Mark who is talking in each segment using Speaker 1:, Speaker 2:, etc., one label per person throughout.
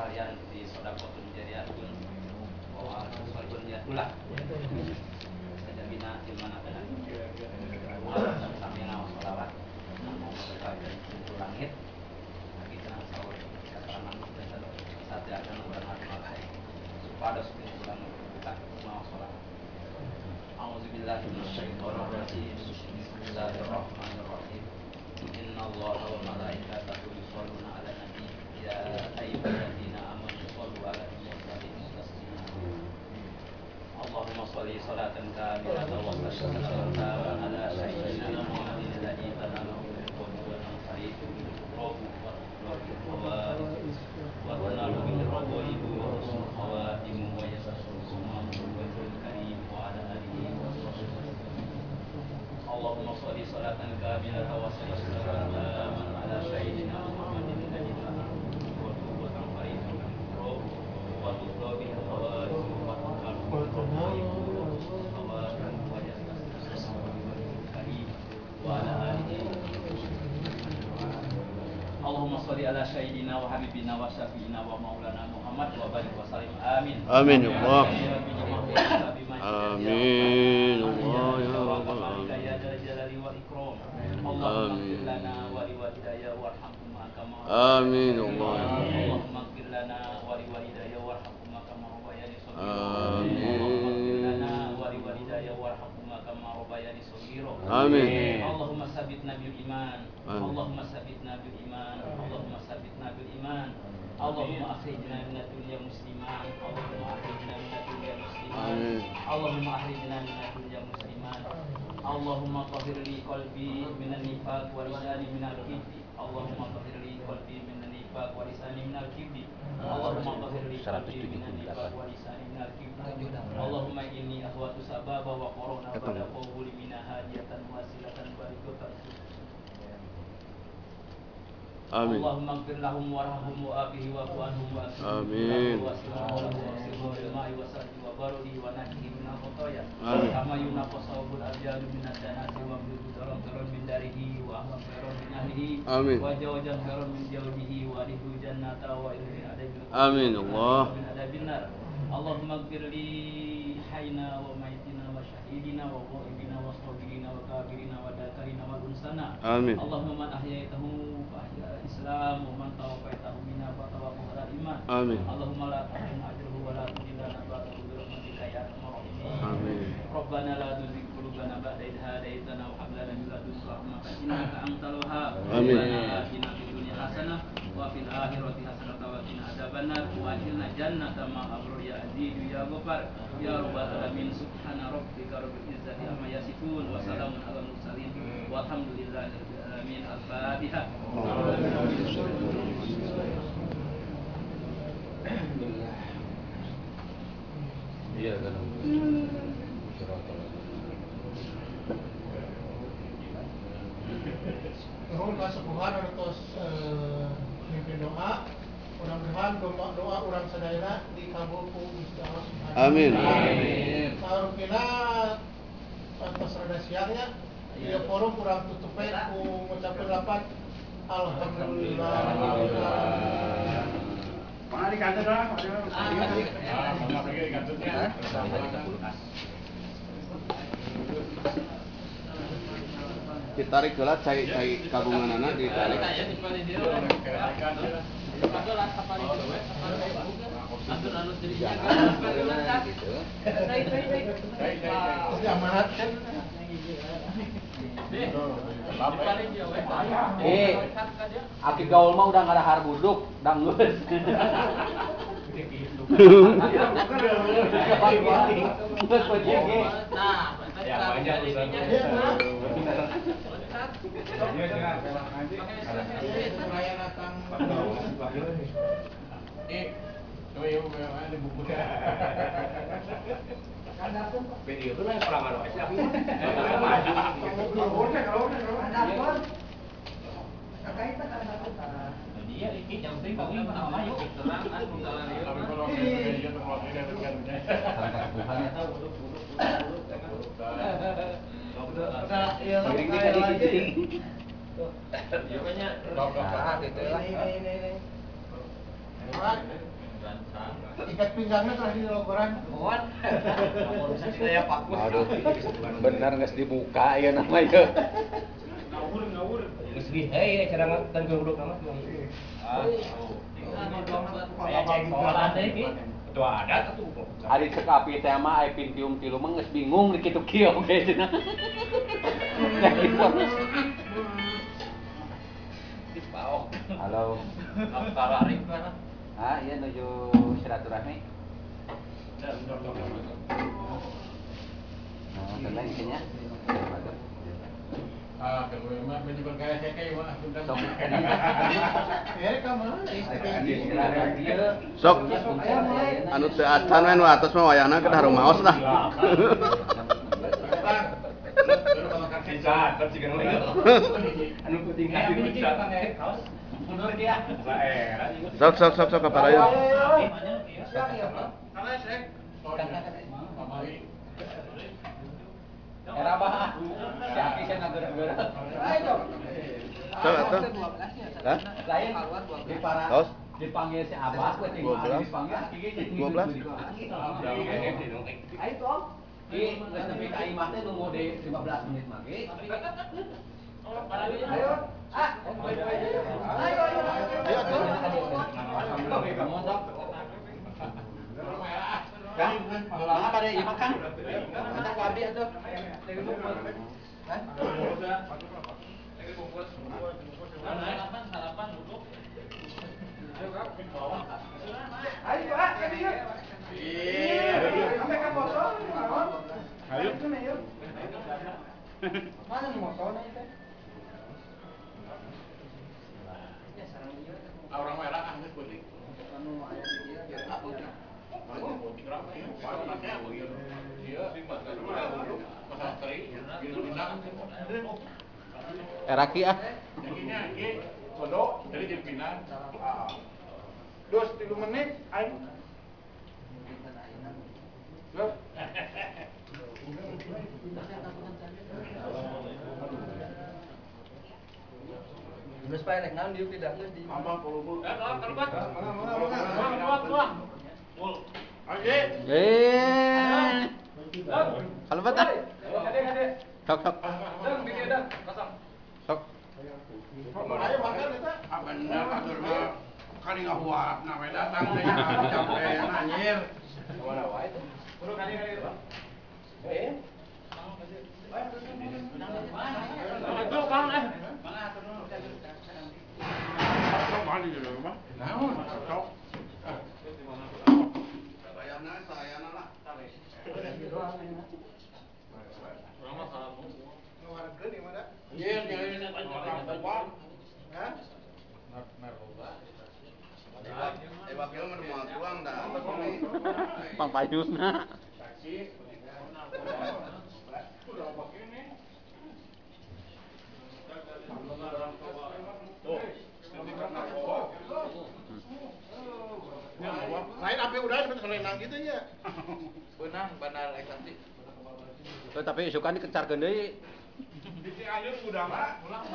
Speaker 1: Salian di sodaqotun jariyatun wa amalun ulah. Sajabina ilman adana. Samina sholawat. Pintu langit. Kita sahur keterangan saat akan urang supados pintu langit terbuka mau sholat. A'udzubillahi minasyaitonir rajim. Bismillahirrahmanirrahim. Innallaha wa malaikatahu yusholluna 'alan nabi ya ayyuhalladzina amanu shollu 'alaihi wa sallimu taslima. Allahumma sholli sholatan kamilatan wa sallim ala sayyidina Muhammadin alladzi tanalu wa tanalu bihi ar-raghaib wa husnul khawatim wa yasassuru karim wa ala alihi wa sahbihi. Allahumma sholli salatan kamilatan wa sallim ala sayyidina Muhammadin alladzi tanalu wa tutla bihi al-hawaij wa tanalu wa yasassuru karim wa ala alihi. Allahumma sholli ala sayyidina wa habibina wa syafi'ina wa maulana Muhammad wa barik wa sallim. Amin.
Speaker 2: Amin ya Allah. Amin ya Allah ya Rabbal alamin.
Speaker 1: Ya dzal jalali wal ikram. Allahumma ighfir lana wa liwalidayya warhamhuma kama.
Speaker 2: Amin ya Allah.
Speaker 1: Allahumma ighfir lana wa liwalidayya warhamhuma kama rabbayani shaghira.
Speaker 2: Amin.
Speaker 1: Allahumma ighfir lana wa liwalidayya warhamhuma kama rabbayani shaghira.
Speaker 2: Amin.
Speaker 1: Allahumma sabitna bil iman. Allahumma sabitna bil iman. Allahumma sabitna bil iman. Allahumma akhrijna minad dunya musliman. Allahumma akhrijna minad dunya musliman. Allahumma akhrijna minad dunya musliman. Allahumma tahhir li qalbi minan nifaq wa lisani minal kibri. Allahumma tahhir li qalbi minan nifaq wa lisani minal kibri. Allahumma tahhir li qalbi minan nifaq wa lisani minal kibri. Allahumma inni ahwatu sababa wa qarana bada qawli mina hadiyatan wasilatan balikatan.
Speaker 2: Amin.
Speaker 1: Allahumma ighfir lahum warhamhum wa afihi wa'fu anhum wa
Speaker 2: Amin.
Speaker 1: wa wa nahihim min al-khataya kama yunaqqa sawbul abyadu min ad-danasi wa daran min darihi wa ahlan khairan min ahlihi wa jawjan khairan min jawdihi wa adkhilhu jannata wa min adabil.
Speaker 2: Amin Allah.
Speaker 1: Min adabin nar. Allahumma ighfir li hayyina wa mayyitina wa syahidina wa ghaibina wa saghirina wa kabirina wa dakarina wa unsana.
Speaker 2: Amin.
Speaker 1: Allahumma man ahyaitahu fa ahya al-islam wa man tawaffaitahu minna fa tawaffahu ala iman.
Speaker 2: Amin.
Speaker 1: Allahumma la tahrimna ajrahu wa la tudillana ba'dahu bi rahmatika ya arhamar rahimin.
Speaker 2: Amin.
Speaker 1: Rabbana la tuzigh qulubana ba'da idh hadaytana wa hab lana min ladunka rahmatan innaka antal wahhab.
Speaker 2: Amin.
Speaker 1: Rabbana atina fid dunya hasanah wa fil akhirati hasanah wa qina adzabannar wa adkhilna jannata ma'al abrar ya aziz ya ghafar ya rabbal alamin. Subhana rabbika rabbil izzati amma yasifun wa salamun alal mursalin walhamdulillahi rabbil alamin. Al-Fatihah.
Speaker 3: Iya kan.
Speaker 4: Nuhun kasepuhan anu tos mimpin doa. Mudah-mudahan doa urang sadayana dikabul ku Gusti Allah Subhanahu.
Speaker 2: Amin.
Speaker 4: Amin. Sarupina tos rada siangnya ieu forum urang tutup we ku ngucapkeun lapat alhamdulillah.
Speaker 5: Mana di kantor lah?
Speaker 2: Ditarik heula cai-cai kabunganana ditarik.
Speaker 1: Aki gaul mah udah nggak ada harbuduk, danggeus.
Speaker 6: Nah,
Speaker 5: ya banyak urusannya.
Speaker 4: Ikat pinggangnya telah dilogoran.
Speaker 1: Mohon.
Speaker 3: Aduh, benar geus dibuka ieu nama ieu.
Speaker 1: Ngawur. Geus dihei cara tan geruduk mah. Ah. Aya cek deui ki. Ketua adat atuh.
Speaker 3: Ari cek api teh mah aya Pentium 3 mah geus bingung di kitu kieu oge cenah.
Speaker 1: Dipaok.
Speaker 3: Halo.
Speaker 1: Apa mana?
Speaker 3: Ah, iya nuju silaturahmi. Nah, tenang isinya.
Speaker 6: Ah, kalau memang baju bergaya saya kayak mah sudah.
Speaker 3: Sok.
Speaker 2: Sok. Anu teu acan we nu atas mah wayahna kedah rumaos lah.
Speaker 1: Anu penting mundur dia.
Speaker 2: Sok sok sok sok kaparayo.
Speaker 3: Era bah. Siaki sia ngageura-geura.
Speaker 2: Sok atuh. Hah?
Speaker 3: Lain
Speaker 2: Tos
Speaker 3: dipanggil si Abah we tinggal dipanggil aki ge
Speaker 2: 12.
Speaker 3: Ayo tuh. Ki geus nepi ka imah teh nunggu di 15 menit mah ki.
Speaker 4: Ayo. Ah, ayo ayo.
Speaker 2: Ayo atuh.
Speaker 3: Kang, ulah pada ieu mah Kang. Kita ku abdi atuh. Hah?
Speaker 1: Sarapan duduk.
Speaker 4: Ayo, ah, ka dieu. Iya. Sampai ka motor,
Speaker 6: Ayo.
Speaker 4: Mana nih motornya itu?
Speaker 6: Orang merah ah geus peuting.
Speaker 4: Anu aya di dieu ya
Speaker 6: putih. Putih rame. Iya, masalah teri,
Speaker 3: Eraki ah.
Speaker 6: Jadinya ki kodok dari jadi pinang.
Speaker 4: Dos 3 menit aing. Dos.
Speaker 1: Geus pae rek naon diuk tidak geus di.
Speaker 6: Abang volume.
Speaker 1: Mul.
Speaker 6: Oke.
Speaker 3: Eh. Kalebet ah. Sok sok.
Speaker 1: Dang di dieu dang, kosong.
Speaker 3: Sok.
Speaker 4: Ayo makan eta.
Speaker 6: Ah bener atur mah kali ngahuapna we datang teh capek anjir.
Speaker 1: Mana wae teh? Buru kali-kali Pak. Eh. Itu Kang eh.
Speaker 6: Sok bali di rumah. Naon? Sok.
Speaker 2: Bayarna sayana lah.
Speaker 4: Ngawarkeun ieu mah da.
Speaker 6: Anjir, narkoba.
Speaker 4: Hah?
Speaker 6: Narkoba.
Speaker 2: Eh wakil mah moal tuang dah.
Speaker 3: Pangpayuna.
Speaker 6: Taksi. Udah pakai ini. Tuh.
Speaker 4: Lain api udah sampai selenang gitu nya.
Speaker 1: Beunang bandar ekstasi.
Speaker 3: Oh, tapi isukan dikencarkeun deui.
Speaker 6: Di Cianjur udang.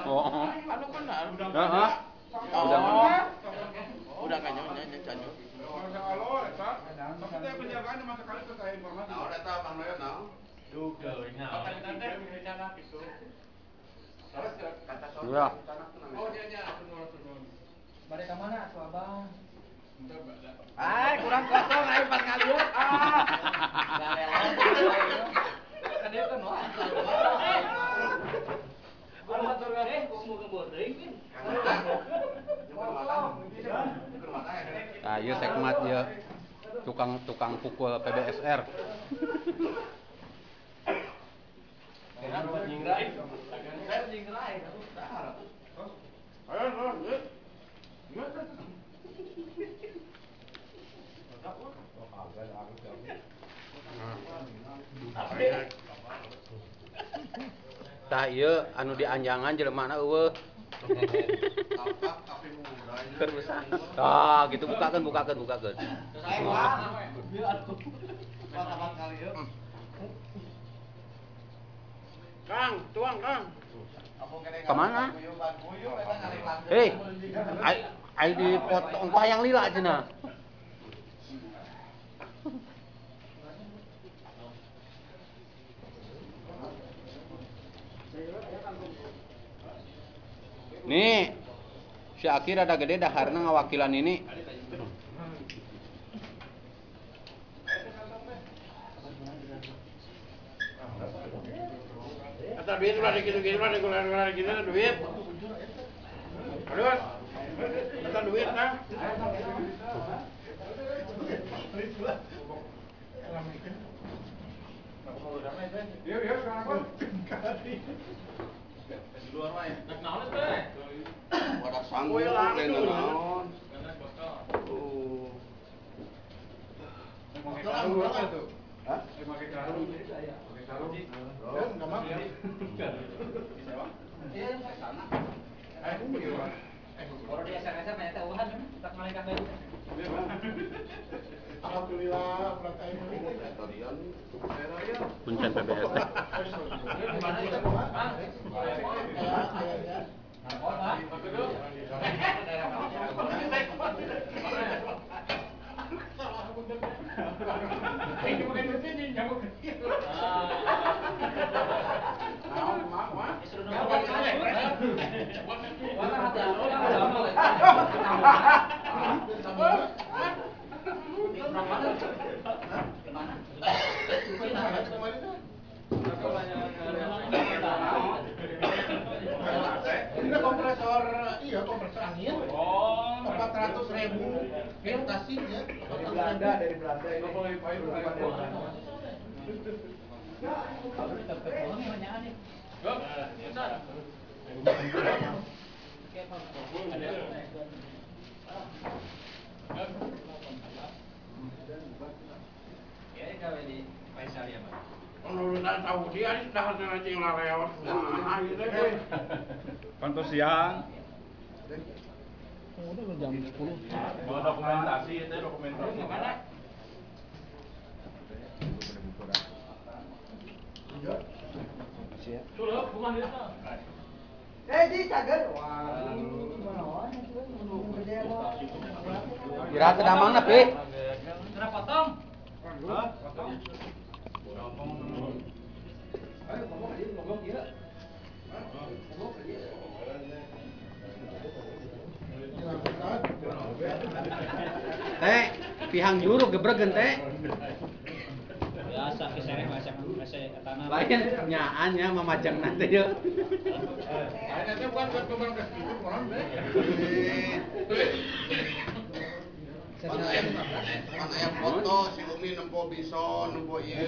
Speaker 3: Oh.
Speaker 1: Anu benar.
Speaker 3: Heeh. Udang.
Speaker 2: Udah kan nya Cianjur.
Speaker 6: Halo eta. Tapi teh penjagaan masa kali teh saya informasi.
Speaker 2: Naon eta Bang Noyot naon?
Speaker 1: Duga nya.
Speaker 2: Terus kata
Speaker 3: Iya.
Speaker 6: Oh nya nya atur.
Speaker 1: Bade ka mana atuh Abang?
Speaker 5: Ay, kurang kosong aing pas ngalieu. Ah.
Speaker 1: Kan ieu kan wah. Gua matur gare, gua mau ngebor deui pin.
Speaker 3: Nah, ieu sekmat ieu tukang-tukang pukul PBSR. Tah ieu anu dianjangan jelemana eueuh. Tah gitu bukakeun.
Speaker 6: Kang, tuang Kang.
Speaker 3: Kemana? Hei, ai dipotong ku hayang lila cenah.
Speaker 2: Nih, si Aki rada gede daharna ngawakilan ini.
Speaker 6: Eta duit ulah dikitu-kitu ulah dikular-kular gitu duit. Aduh. Eta duit nah. Wadah sanggup lain naon. Oh. Hah?
Speaker 7: Pakai karung. Pakai karung.
Speaker 4: Enggak mau.
Speaker 3: Kalau di SMS mah eta eueuhan tak malaikat bae.
Speaker 4: Alhamdulillah berangkat ini.
Speaker 2: Kuncen PBS teh.
Speaker 4: Ini kompresor, iya kompresor angin. Oh, 400.000 kasihnya.
Speaker 5: Dari Belanda, dari Belanda ini.
Speaker 7: Pantos siang.
Speaker 1: Udah jam 10.
Speaker 7: Mau dokumentasi itu dokumentasi.
Speaker 2: Kira teu damangna, Pi.
Speaker 3: Kira potong.
Speaker 2: Teh, pihang juru gebregen teh.
Speaker 1: Biasa kisereh masih etana.
Speaker 2: Lain nyaan nya mamajang nanti yeuh.
Speaker 6: Lain teh bukan buat beban ke situ koran teh.
Speaker 2: Pan aya foto si Umi nempo bison, nempo ieu.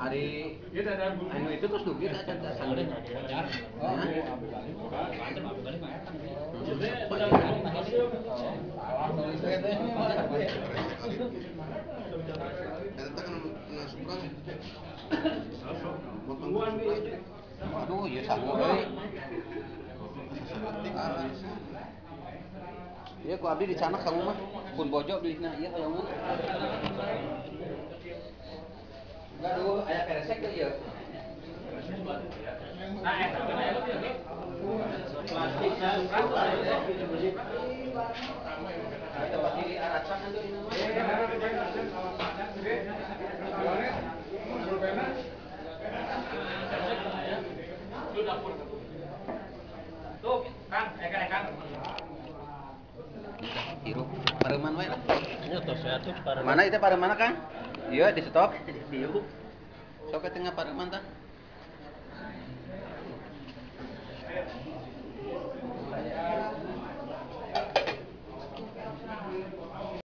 Speaker 2: Ari anu itu terus dugi teh acan teh sanggeun. Aduh, ieu sangu euy. Ieu ku abdi dicanak sangu mah, pun bojo bilihna ieu hoyongan. Aduh, aya keresek teh ieu.
Speaker 3: Nah, eta tuh, Kang, Kang.
Speaker 2: Hirup pareman wae lah.
Speaker 1: Nya tos ya tuh pareman.
Speaker 2: Mana itu pareman Kang? Iya, di stop. Sok ke tengah pareman tah.